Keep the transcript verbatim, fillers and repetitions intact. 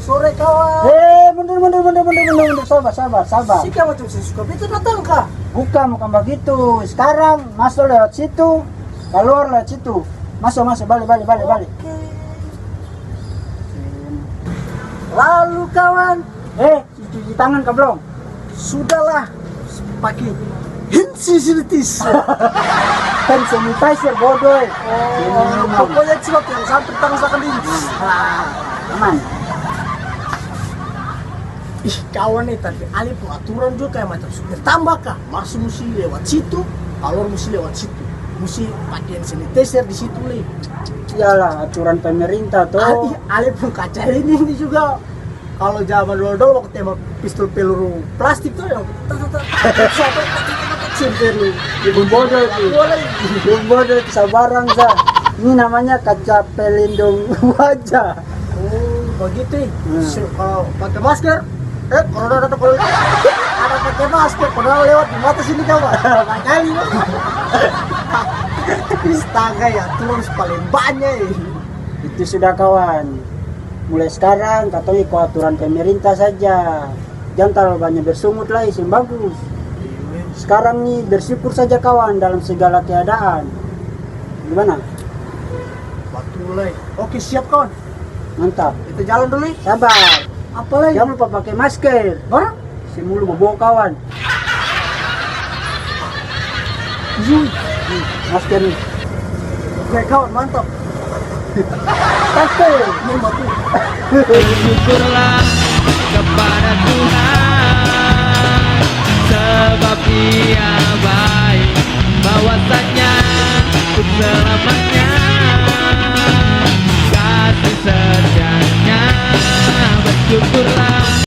Sore, kawan. Eh, mundur, mundur, mundur, mundur, mundur, mundur. Sabar, sabar, sabar. Sika macam sesuka beta datang ka? Bukan, bukan bagitu. Sekarang masuk lewat situ, kaluar lewat situ. Masuk, masuk, bale, bale, bale, bale. Oke. Lalu, kawan. Eh, cuci tangan ka blong? Sudahlah, pake hand sanitizer. Hand sanitizer, bodoh, eh. Oh, pokoknya cuma yang sampai tangan saya kan ini. Ah, aman. Ih, kawan, eh, tapi ale pung aturan juga kayak macam supir tambak ka. Masuk musti lewat situ, kaluar musti lewat situ. Musti pake hand sanitizer di situ, le. Iyalah, aturan pemerintah, to. Ah, ih, ale pung kaca ini, ini juga. Kalo jaman dolo-dolo waktu tembak pistol peluru plastik tuh, yang tat, tat, tat, satu, tat, tat, tat, sini peluru. Bom bodoh tuh. Boleh. Bom bodoh tuh sabarang sa. Ini namanya kaca pelindung wajah. Oh, begitu, eh. Hmm. Se-, kalo pake masker, eh, corona datang, kalo ada pake masker, corona lewat di mata sini, kawan. Lain kali, Bang. Astaga, ya, terus paling banyak, eh. Itu sudah, kawan. Mulai skarang katong iko aturan pemerintah saja. Jang talalu banya bersungut lai, seng bagus. Skarang ni bersyukur saja, kawan, dalam segala keadaan. Gimana? Batul lai. Oke, siap, kawan. Mantap. Kita jalan dulu, eh. Sabar. Apa lai? Jang lupa pake masker. Barang? Isi mulu bobo, kawan. Ih, masker ni. Oke, kawan, mantap. Pake. Ini mati. Bersyukurlah kepada Tuhan, sebab Dia baik, bahwasanya untuk selamanya kasih setianya. Bersyukurlah.